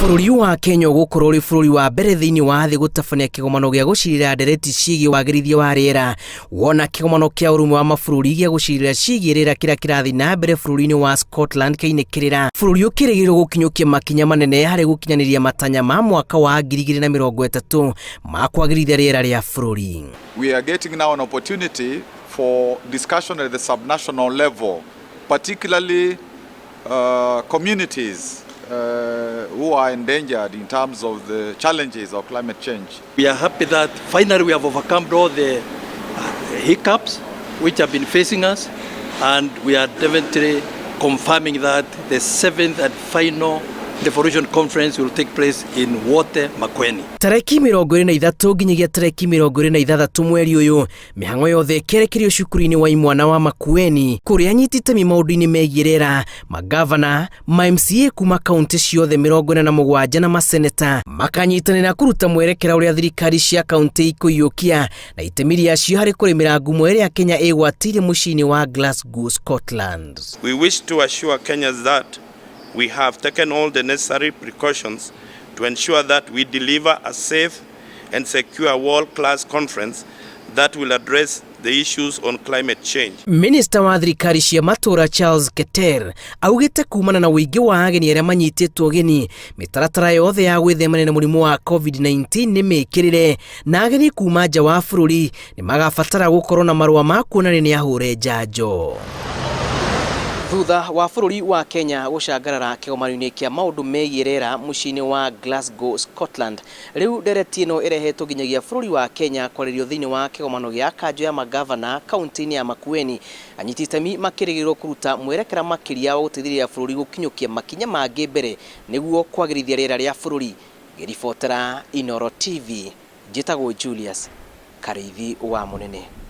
Bũrũri wa Kenya ũgũkorwo ũrĩ bũrũri wa mbere thĩinĩ wa thĩ gũtabania kĩgomano gĩa gũcirĩra ndereti ciĩgiĩ wagĩrithia wa rĩera. Wona kĩgomano kĩa ũrũmwe wa mabũrũri gĩa gũcirĩra ciĩgiĩ rĩera kĩrĩa kĩrathiĩ na mbere bũrũri-inĩ wa Scotland kĩainĩkĩrĩra, bũrũri ũkĩrĩgĩrĩrwo gũkinyũkia makinya manene harĩ gũkinyanĩria matanya ma mwaka wa 2030 ma kwagĩrithia rĩera rĩa bũrũri. We are getting now an opportunity for discussion at the subnational level, particularly communities who are endangered in terms of the challenges of climate change. We are happy that finally we have overcome all the hiccups which have been facing us, and we are definitely confirming that the seventh and final Devolution Conference will take place in Wote Makueni. Tarĩki 23 nginyagia tarĩki 26 mweri ũyũ, mĩhang'o yothe ĩkerekerio cukuru-inĩ wa imwana wa Makueni, kũrĩa anyiti itemi maũndũ-inĩ megiĩ rĩera, magavana, ma MCA kuma kaunti ciothe 47 na maseneta makanyitanĩra kũruta mwerekera ũrĩa thirikari cia kaunti ikũiyũkia na itemi rĩacio harĩ kũrĩmĩra ngumo ĩrĩa Kenya ĩgwatĩire mũciĩ-inĩ wa Glasgow, Scotland. We wish to assure Kenyans that we have taken all the necessary precautions to ensure that we deliver a safe and secure world-class conference that will address the issues on climate change. Minista wa thirikari cia matũra Charles Keter augĩte kumana na ũingĩ wa ageni arĩa manyitĩtwo ũgeni, mĩtaratara yothe ya gwĩthemana na mũrimũ wa COVID-19 nĩ mĩkĩrĩre, na ageni kuma nja wa bũrũri nĩ magabatara gũkorwo na marũa ma kuonania nĩ ahũre njanjo. Thutha wa bũrũri wa Kenya gũcangarara kĩgomano-inĩ kĩa maũndũ megiĩ rĩera mũciĩ-inĩ wa Glasgow, Scotland, rĩu ndereti ĩno ĩrehetwo nginyagia bũrũri wa Kenya kwarĩrio thĩinĩ wa kĩgomano gĩa kanjũ ya magavana kaunti-inĩ ya Makueni. Anyiti itemi makĩrĩgĩrĩrwo kũruta mwerekera makĩria wa gũteithĩrĩria bũrũri gũkinyũkia makinya mangĩ mbere nĩguo kwagĩrithia rĩera rĩa bũrũri. Ngĩribotera Inooro TV, njĩtagwo Julius Karĩithi wa Mũnene.